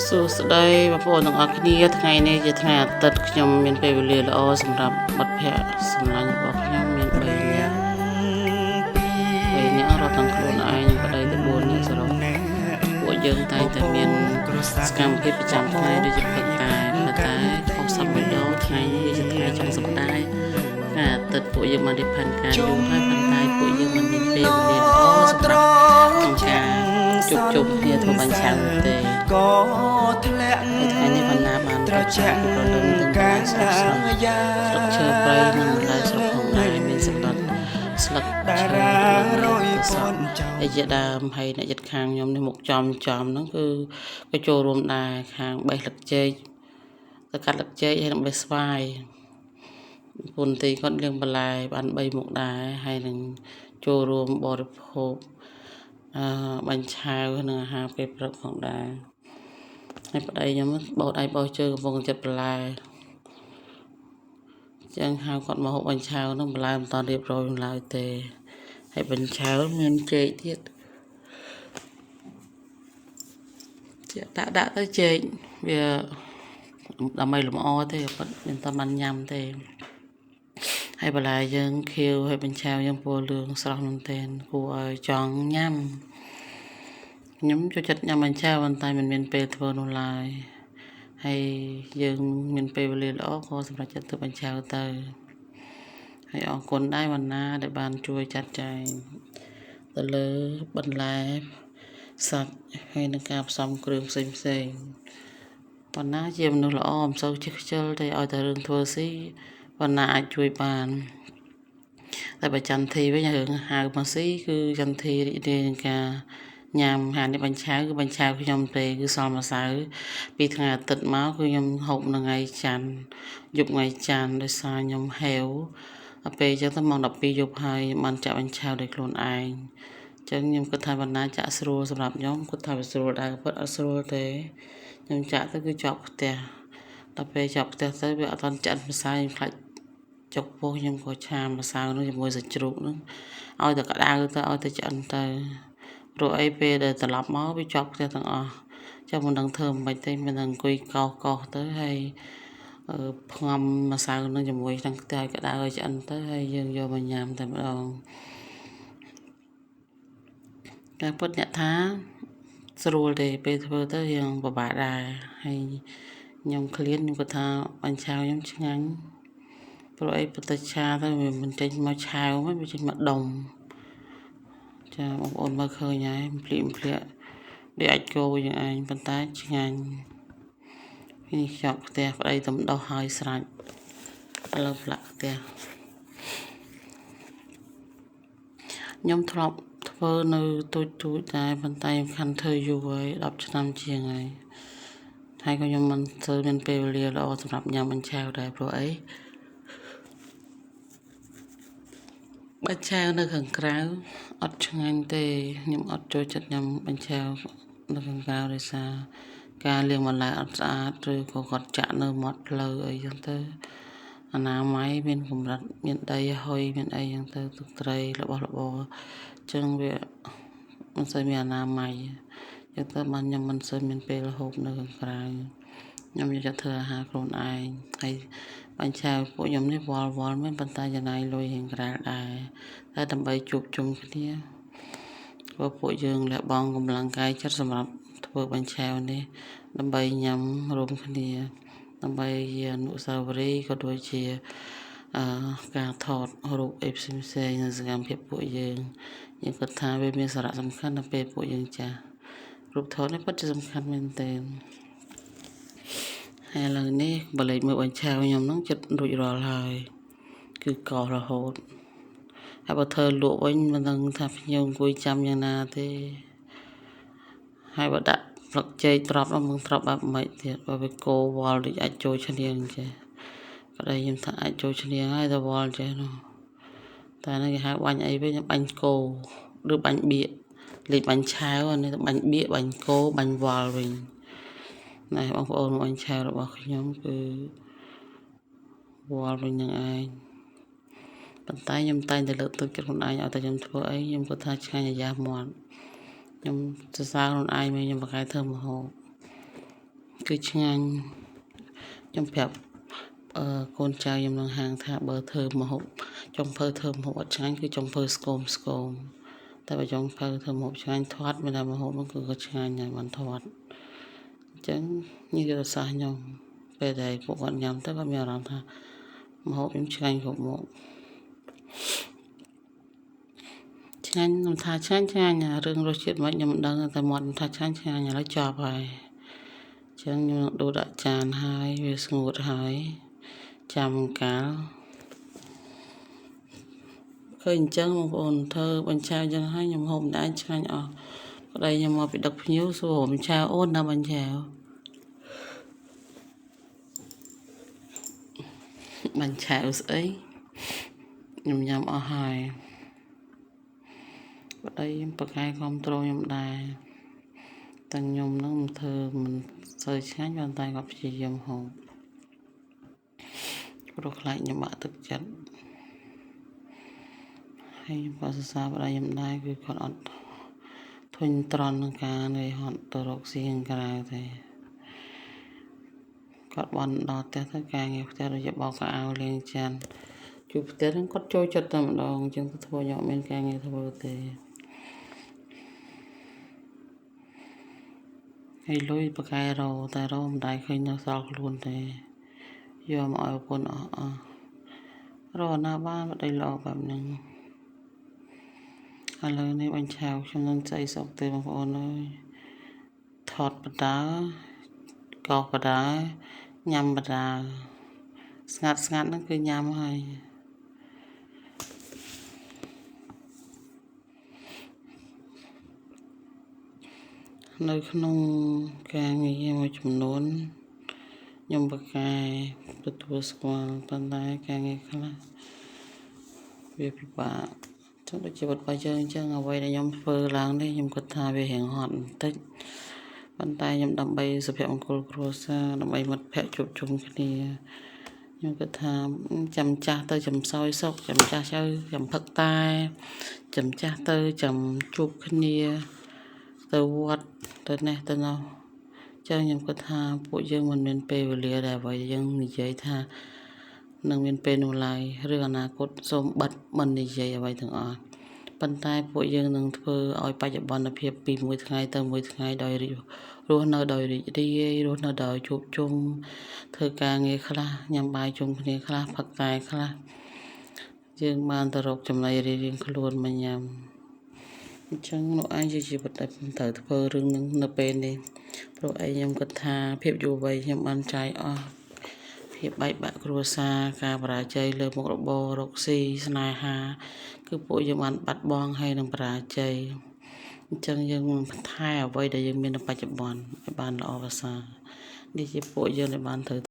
សួស្តីបងប្អូនទាំងអស់គ្នាថ្ងៃនេះជាថ្ងៃអាទិត្យខ្ញុំមានពេលវេលាល្អសម្រាប់មិត្តភ័ក្តិសម្លាញ់របស់ខ្ញុំមាន3នាក់3នាក់រាប់ទាំងខ្លួនឯងនិងប្តីទៅ4នាក់សរុបពួកយើងតែងតែមានសកម្មភាពប្រចាំថ្ងៃដូចជាផឹកតែប៉ុន្តែខុសសប្តាហ៍ម្ដងថ្ងៃនេះគឺជាថ្ងៃចុងសប្តាហ៍ថ្ងៃអាទិត្យពួកយើងបានរៀបផែនការយូរហើយប៉ុន្តែពួកយើងមិនមានពេលវេលាល្អសម្រាប់ក្នុងការជួបជុំគ្នាធ្វើបាញ់ឆៅនោះទេ ក៏ធ្លាក់ ហើយថ្ងៃនេះបណ្ណាបាន ត្រជាក់ ពីព្រលឹមទាំង កា បន្លែស្រស់ស្រស់ យា ស្លឹកឈើព្រៃនិងបន្លែស្រុកផងដែរមានសម្លឹកស្លឹក តា ឈើ រា និង រយ ទៅសក់ ពនចោ អីជាដើមហើយអ្នកចិត្តខាងខ្ញុំនេះមុខចំចំហ្នឹងគឺក៏ចូលរួមដែរខាងបេះស្លឹកចេកទៅកាត់ស្លឹកចេកហើយនឹងបេះស្វាយពុនទីគាត់លាងបន្លែបាន3មុខដែរហើយនឹងចូលរួមបរិភោគអឺបាញ់ឆាវនិងអាហារពេលព្រឹកផងដែរហើយប្តីខ្ញុំបោសដៃបោសជើងកំពុងចិត្តបន្លែចឹងហៅគាត់មកហូបបាញ់ឆាវហ្នឹងបន្លែមិនតាន់រៀបរយឡើយទេហើយបាញ់ឆាវមានចេកទៀតជាដាក់ដាក់ទៅចេកវាដើម្បីលម្អទេប៉ុន្តែមិនតាន់បានញ៉ាំទេហើយបន្លែយើងខៀវហើយបញ្ឆាវយើងពណ៌លឿងស្រស់មែនទែនគួរឲ្យចង់ញ៉ាំខ្ញុំចូលចិត្តញ៉ាំបញ្ឆាវប៉ុន្តែមិនមានពេលធ្វើនោះឡើយហើយយើងមានពេលវេលាល្អក៏សម្រេចចិត្តធ្វើបញ្ឆាវទៅហើយអរគុណដែរវណ្ណាដែលបានជួយចាត់ចែងទៅលើបន្លែសាច់ហើយនឹងការផ្សំគ្រឿងផ្សេងផ្សេងវណ្ណាជាមនុស្សល្អមិនសូវចេះខ្ជិលទេឲ្យតែរឿងធ្វើស៊ីវណ្ណាអាចជួយបានតែបើចន្ទធីវិញរឿងហៅមកស៊ីគឺចន្ទធីរីករាយនឹងការញ៉ាំហានេះបាញ់ឆាវគឺបាញ់ឆាវខ្ញុំទេគឺសល់ម្សៅពីថ្ងៃអាទិត្យមកគឺខ្ញុំហូបនៅថ្ងៃច័ន្ទយប់ថ្ងៃច័ន្ទដោយសារខ្ញុំហេវដល់ពេលអញ្ចឹងទៅម៉ោង12យប់ហើយបានចាក់បាញ់ឆាវដោយខ្លួនឯងអញ្ចឹងខ្ញុំគិតថាបណ្ណាចាក់ស្រួលសម្រាប់ខ្ញុំគិតថាវាស្រួលដែរពិតអត់ស្រួលទេខ្ញុំចាក់ទៅគឺជាប់ផ្ទះដល់ពេលជាប់ផ្ទះទៅវាអត់ទាន់ឆ្អិនម្សៅខ្ញុំខ្លាចចុកពោះខ្ញុំក៏ឆាម្សៅនោះជាមួយសាច់ជ្រូកនោះឲ្យតែក្តៅទៅឲ្យតែឆ្អិនទៅព្រោះអីពេលដែលត្រឡប់មកវាជាប់ផ្ទះទាំងអស់ចាំមិនដឹងធ្វើមិនទេមិនដឹងអង្គុយកោសកោសទៅហើយផ្ងំម្សៅនឹងជាមួយក្នុងខ្ទះឲ្យក្តៅឲ្យឆ្អិនទៅហើយយើងយកមកញ៉ាំតែម្ដងការពិតអ្នកថាស្រួលទេពេលធ្វើទៅរៀងពិបាកដែរហើយខ្ញុំឃ្លានខ្ញុំគាត់ថាបាញ់ឆាវខ្ញុំឆ្ងាញ់ព្រោះអីបន្តិចឆាទៅវាមិនចេញមកឆាវមិនវាចេញមកដុំចាបងប្អូនមើលឃើញហើយភ្លាមភ្លាក់ដូចអាចគោយ៉ាងឯងប៉ុន្តែឆ្ងាញ់នេះខ្ចប់ផ្ទះប្តីតំដោះហើយស្រេចឥឡូវផ្លាក់ផ្ទះខ្ញុំធ្លាប់ធ្វើនៅទូចទូចដែរប៉ុន្តែខ្ញុំខំធ្វើយូរហើយ10ឆ្នាំជាងហើយហើយក៏ខ្ញុំមិនសូវមានពេលវេលាល្អសម្រាប់ញ៉ាំបាញ់ឆាវដែរព្រោះអីបាញ់ឆាវនៅខាងក្រៅអត់ឆ្ងាញ់ទេខ្ញុំអត់ចូលចិត្តញ៉ាំបាញ់ឆាវនៅខាងក្រៅដោយសារការលាងបន្លែអត់ស្អាតឬក៏គាត់ចាក់នៅមាត់ផ្លូវអីចឹងទៅអនាម័យមានកម្រិតមានដីហុយមានអីចឹងទៅទឹកត្រីរបស់របរចឹងវាមិនសូវមានអនាម័យចឹងទៅបានខ្ញុំមិនសូវមានពេលហូបនៅខាងក្រៅខ្ញុំយកចិត្តធ្វើអាហារខ្លួនឯងហើយបាញ់ឆាវពួកខ្ញុំនេះវល់វល់មែនប៉ុន្តែចំណាយលុយរៀងក្រាលដែរតែដើម្បីជួបជុំគ្នាព្រោះពួកយើងលះបង់កម្លាំងកាយចិត្តសម្រាប់ធ្វើបាញ់ឆាវនេះដើម្បីញ៉ាំរួមគ្នាដើម្បីជាអនុស្សាវរីយ៍ក៏ដូចជាការថតរូបអីផ្សេងផ្សេងនៅសកម្មភាពពួកយើងយើងគិតថាវាមានសារៈសំខាន់ដល់ពេលពួកយើងចាស់រូបថតនេះពិតជាសំខាន់មែនទែនហើយឥឡូវនេះបលេចមើលបាញ់ឆាវខ្ញុំហ្នឹងចិត្តរួចរាល់ហើយគឺកោសរហូតហើយបើធ្វើលក់វិញមិនដឹងថាភ្ញៀវអង្គុយចាំយ៉ាងណាទេហើយបើដាក់ស្លឹកចេកត្រប់នោះមិនត្រប់បែបម៉េចទៀតបើវាកោវល់ដូចអាចចូលឈ្នាងចេះប្តីខ្ញុំថាអាចចូលឈ្នាងហើយតែវល់ចេះនោះតែនេះគេហៅបាញ់អីវិញបាញ់គោឬបាញ់បៀកលេខបាញ់ឆាវអានេះបាញ់បៀកបាញ់គោបាញ់វល់វិញណែបងប្អូនបាញ់ឆាវរបស់ខ្ញុំគឺវល់វិញនឹងឯងប៉ុន្តែខ្ញុំតែងតែលើកទឹកចិត្តខ្លួនឯងឲ្យតែខ្ញុំធ្វើអីខ្ញុំគាត់ថាឆ្ងាញ់អាយ៉ាស់មាត់ខ្ញុំសរសើរខ្លួនឯងមកខ្ញុំបកកែធ្វើម្ហូប គឺឆ្ងាញ់ខ្ញុំប្រាប់អឺកូនចៅខ្ញុំនឹងហាងថាបើធ្វើម្ហូបចុងភៅធ្វើម្ហូបអត់ឆ្ងាញ់គឺចុងភៅស្គមស្គមតែបើចុងភៅធ្វើម្ហូបឆ្ងាញ់ធាត់មានតែម្ហូបនោះគឺក៏ឆ្ងាញ់ហើយបានធាត់អញ្ចឹងនេះគឺរស័សខ្ញុំពេលដែលពួកគាត់ញ៉ាំទៅគាត់មានអារម្មណ៍ថាម្ហូបខ្ញុំឆ្ងាញ់គ្រប់មុខឆ្ងាញ់ខ្ញុំថាឆ្ងាញ់ឆ្ងាញ់រឿងរសជាតិមិនខ្ញុំមិនដឹងតែមាត់ខ្ញុំថាឆ្ងាញ់ឆ្ងាញ់ឥឡូវចប់ហើយអញ្ចឹងខ្ញុំនឹងដួសដាក់ចានហើយវាស្ងួតហើយចាំកាលឃើញអញ្ចឹងបងប្អូនធ្វើបញ្ឆៅអញ្ចឹងហើយខ្ញុំហូបម្ដាយឆ្ងាញ់អស់ប្តីខ្ញុំមកពីដឹកភ្ញៀវសួរបញ្ឆៅអូនណាបញ្ឆៅបញ្ឆៅស្អីខ្ញុំញ៉ាំអស់ហើយប្តីខ្ញុំប្រកែគ្រប់ត្រូលខ្ញុំដែរតែខ្ញុំនឹងមិនធ្វើមិនសូវឆ្ងាញ់ប៉ុន្តែគាត់ព្យាយាមហូបព្រោះខ្លាចខ្ញុំបាក់ទឹកចិត្តហើយខ្ញុំក៏សរសើរប្តីខ្ញុំដែរគឺគាត់អត់ធុញទ្រាន់នឹងការនឿយហត់ទៅរកស៊ីខាងក្រៅទេគាត់បន់ដល់ផ្ទះទៅការងារផ្ទះដូចជាបោកខោអាវលាងចានជូរផ្ទះហ្នឹងគាត់ចូលចិត្តតែម្ដងអញ្ចឹងទៅធ្វើខ្ញុំអត់មានការងារធ្វើទេហើយលុយប្រកែរោតែរោមិនដែលឃើញនៅសល់ខ្លួនទេយកមកឲ្យប្រពន្ធអស់អស់រកណាបានប្តីល្អបែបហ្នឹងឥឡូវនេះបញ្ឆៅខ្ញុំនឹងស្អីសុកទេបងប្អូនអើយថតបដាកោសបដាញ៉ាំបដាស្ងាត់ស្ងាត់ហ្នឹងគឺញ៉ាំហើយនៅក្នុងការងារមួយចំនួនខ្ញុំបកកែទទួលស្គាល់ប៉ុន្តែការងារខ្លះវាពិបាកចឹងដូចជីវិតរបស់យើងអញ្ចឹងអ្វីដែលខ្ញុំធ្វើឡើងនេះខ្ញុំគិតថាវារៀងហត់បន្តិចប៉ុន្តែខ្ញុំដើម្បីសុភមង្គលគ្រួសារដើម្បីមិត្តភ័ក្តិជួបជុំគ្នាខ្ញុំគិតថាចាំចាស់ទៅចាំសោយសុខចាំចាស់ទៅចាំផឹកតែចាំចាស់ទៅចាំជួបគ្នាទៅវត្តទៅនេះទៅនោះចឹងខ្ញុំគិតថាពួកយើងមិនមានពេលវេលាដែលអ្វីយើងនិយាយថានឹងមានពេលនោះឡើយរឿងអនាគតសូមបិទមិននិយាយអ្វីទាំងអស់ប៉ុន្តែពួកយើងនឹងធ្វើឲ្យបច្ចុប្បន្នភាពពីមួយថ្ងៃទៅមួយថ្ងៃដោយរីករស់នៅដោយរីករាយរស់នៅដោយជួបជុំធ្វើការងារខ្លះញ៉ាំបាយជុំគ្នាខ្លះផឹកតែខ្លះយើងបានទៅរកចំណីរៀងៗខ្លួនមកញ៉ាំអញ្ចឹងនោះឯងជាជីវិតដែលខ្ញុំត្រូវធ្វើរឿងនឹងនៅពេលនេះព្រោះឯងខ្ញុំគិតថាភាពយុវវ័យខ្ញុំបានចាយអស់ភាពបែកបាក់គ្រួសារការបរាជ័យលើមុខរបររកស៊ីស្នេហាគឺពួកយើងបានបាត់បង់ហើយនឹងបរាជ័យអញ្ចឹងយើងនឹងថែអ្វីដែលយើងមាននៅបច្ចុប្បន្នឲ្យបានល្អប្រសើរនេះជាពួកយើងដែលបានត្រូវ